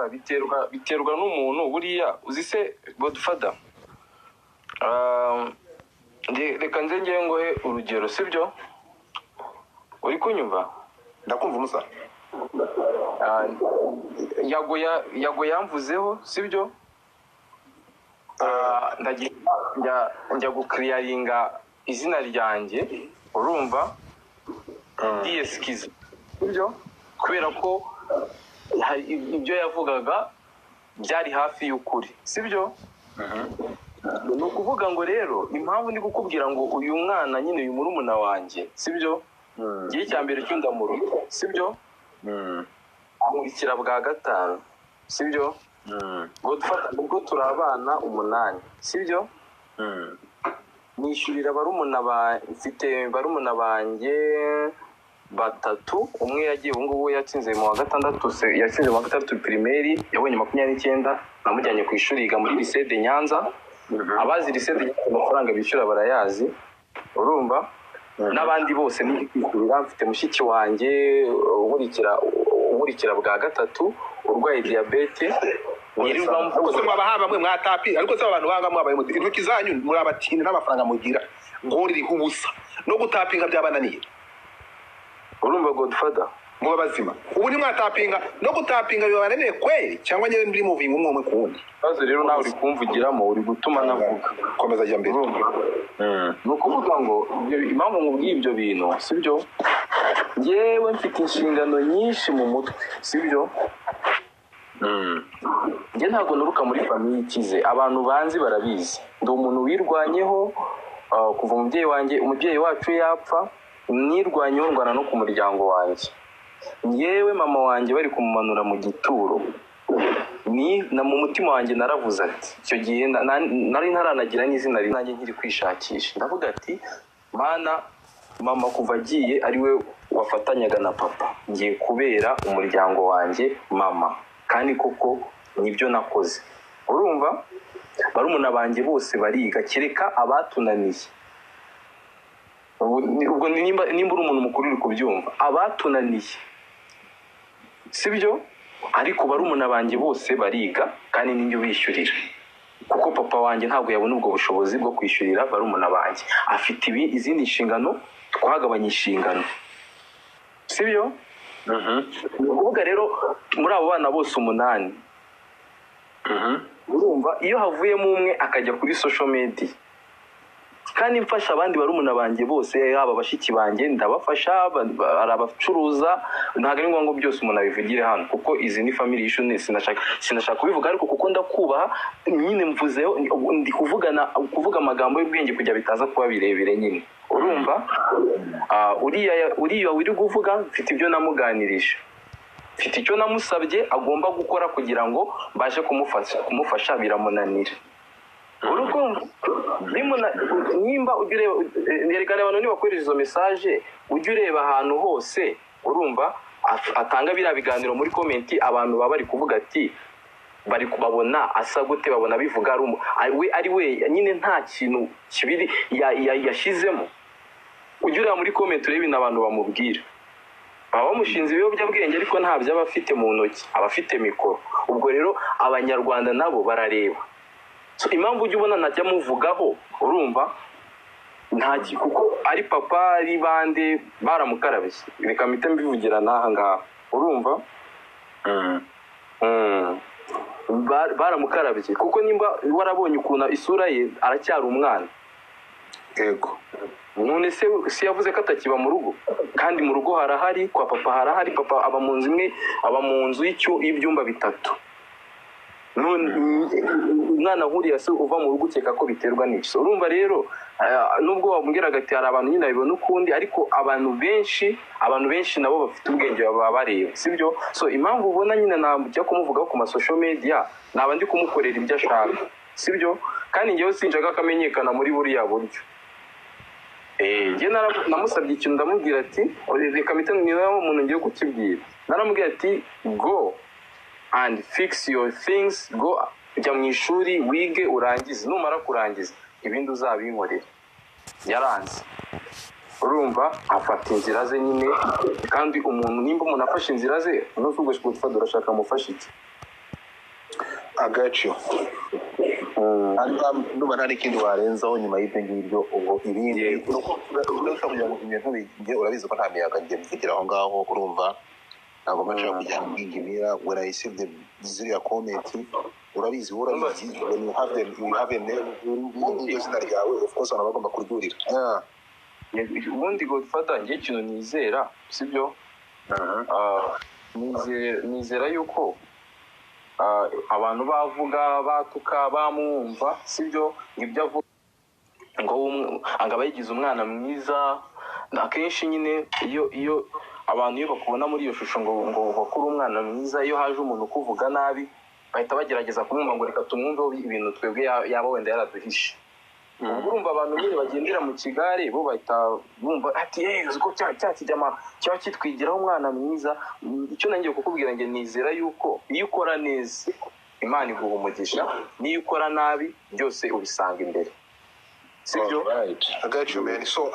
Oya, biterwa n'umuntu. Buriya uzi se, Godfather, reka nze ngewe nguhe urugero, sibyo? Uri kunyumva? Ndakumva, umusa. Ah, Yago yamvuzeho, sibyo? Ah, ndagenda njya guclearinga izina ryanjye, urumva, ndiyexcusa, sibyo? Kubera ko hari ibyo yavugaga byari hafi y'ukuri, sibyo? Ni ukuvuga ngo rero impamvu ndi kukubwira ngo uyu mwana nyine, uyu murumuna wanjye, sibyo, igihe cya mbere cyo ndamuruta, sibyo? Ankurikira bwa gatanu, sibyo? Godfather, ubwo turi abana umunani, sibyo? Nishyurira barumuna ba mfite barumuna banjye batatu. Umwe yagiye ubu ngubu yatsinze mu wa gatandatu, yatsinze mu wa gatandatu primaire, yabonye 29. Namujyanye ku ishuri, yiga muri Lycée de Nyanza. Abazi Lycée de Nyanza, amafaranga bishyura barayazi, urumva? N'abandi bose ni kwishyurira. Mfite mushiki wanjye unkurikira bwa gatatu urwaye diyabete, nirirwa Ariko se mwaba bamwe mwatapi? Ariko se abantu banga mwabaye muti intoki zanyu muri abatindi n'amafaranga mugira ngo ririho ubusa, no gutapinga byabananiye. Urumva, Godfather? Muba bazima ubu ntimwatapinga, no gutapinga bibananiye kweli, cyangwa njyewe ndi muvinga umwe umwe ku wundi? Ikibazo rero nawe uri kumvugiramo, uri gutuma navuga. Komeza, jya mbere. Urumva, ni ukuvuga ngo impamvu nkubwiye ibyo bintu, sibyo, njyewe mfite inshingano nyinshi mu mutwe, sibyo? Njye ntabwo nturuka muri famille ikize, abantu banzi barabizi. Ndi umuntu wirwanyeho, kuva umubyeyi wanjye, umubyeyi wacu yapfa, nirwanyeho, ndwana no ku muryango wanjye. Njyewe mama wanjye bari kumumanura mu gituro, ni na mu mutima wanjye naravuze ati, icyo gihe nari ntaranagira n'izina nanjye nkiri kwishakisha, ndavuga ati: "Mana, mama kuva agiye ari we wafatanyaga na papa, ngiye kubera umuryango wanjye mama." Kandi koko nibyo nakoze. Urumva, barumuna banjye bose bariga, kereka abatunaniye. Ubwo nimba uri umuntu mukuru uri kubyumva, abatunaniye, sibyo? Ariko barumuna banjye bose bariga kandi ninjye ubishyurira, kuko papa wanjye ntabwo yabona ubwo bushobozi bwo kwishyurira barumuna banjye, afite izindi nshingano, twagabanye inshingano, sibyo? Ni ukuvuga rero muri abo bana bose umunani, urumva, iyo havuyemo umwe akajya kuri social media, kandi mfasha abandi barumuna banjye bose, haba bashiki banjye ndabafasha, hari abacuruza. Ntabwo ari ngombwa ngo byose umuntu abivugire hano, kuko izi ni family issue, sinashaka kubivuga, ariko kuko ndakubaha nyine mvuzeho, ndi kuvugana, kuvuga amagambo y'ubwenge kugira bitaza kuba birebire nyine. Urumva, uriya uri kuvuga, mfite ibyo namuganirije, mfite icyo namusabye agomba gukora kugira ngo mbashe kumufasha, biramunanira. Urukumva, nimba ujya ureba, yerekana abantu nibakohereza izo message, ujye ureba ahantu hose, urumva, atanga biriya biganiro, muri comment abantu baba bari kuvuga ati bari kubabona asa gute, babona bivuga ari ari we nyine, nta kintu kibiri yashyizemo. Ujye ureba muri comment urebe ibintu abantu bamubwira, baba bamushinze ibiyobyabwenge, ariko ntabyo aba afite mu ntoki, aba afite mikoro. Ubwo rero Abanyarwanda nabo barareba. So, impamvu ujya ubona ntajya muvugaho, urumva, kuko ari papa, ari bande, baramukarabye. Reka mpite mbivugira n'aha ngaha, urumva? Baramukarabye, kuko nimba warabonye ukuntu isura ye, aracyari umwana. None se si yavuze ko atakiba mu rugo, kandi mu rugo harahari, kwa papa harahari? Papa aba mu nzu imwe, aba mu nzu y'ibyumba bitatu. None umwana nk'uriya se uva mu rugo, ukeka ko biterwa n'iki? So, urumva rero, nubwo wambwiraga ati hari abantu nyine babibona ukundi, ariko abantu benshi nabo bafite ubwenge baba bareba, sibyo? So impamvu ubona nyine ntajya kumuvugaho ku ma social media, naba ndi kumukorera ibyo ashaka, sibyo? Kandi njyewe sinshaka ko amenyekana muri buriya buryo. Njye namusabye ikintu, ndamubwira ati reka mpite, ni nawe umuntu ngiye kukibwira. Naramubwira ati: "Go and fix your things, go, jya mu ishuri wige urangize, numara kurangiza ibindi uzabinkorera." Yaranze, urumva, afata inzira ze nyine. Kandi umuntu, nimba umuntu afashe inzira ze, ntuzi ubwo, urashaka amufashe iki? I got you. Ariko ndumva nta n'ikindi warenzaho nyuma y'ibyo ngibyo. Ubwo ibindi Yego. ni uko uretse kugira ngo ibintu bijye, urabizi ko nta miyaga njye mvugira aho ngaho. Urumva, ntabwo mba nshaka kujya ngingimira. When I see the ziriya comment, urabizi, wowe urabizi, when you have a name, iryo zina ryawe, of course abantu bagomba kuryurira. Yeah. Yego, ubundi Godfather, njye ikintu nizera, sibyo? Ah, nizera yuko abantu bavuga, batuka, bamwumva, sibyo, ibyo avuga ngo ngo aba yigize umwana mwiza. Akenshi nyine iyo abantu iyo bakubona muri iyo shusho ngo bakure umwana mwiza, iyo haje umuntu ukuvuga nabi, bahita bagerageza kumwumva ngo reka tumwumveho ibintu twebwe yaba wenda yaraduhishe. Ubwo urumva, abantu nyine bagendera mu kigare bo bahita bumva ati: "Yeee, uzi ko cya kijyama kiba kitwigiraho umwana mwiza." Icyo nangiye kukubwira, njye nizera yuko iyo ukora neza Imana iguha umugisha, n'iyo ukora nabi byose ubisanga imbere, sibyo? Alright. I got you, man. So,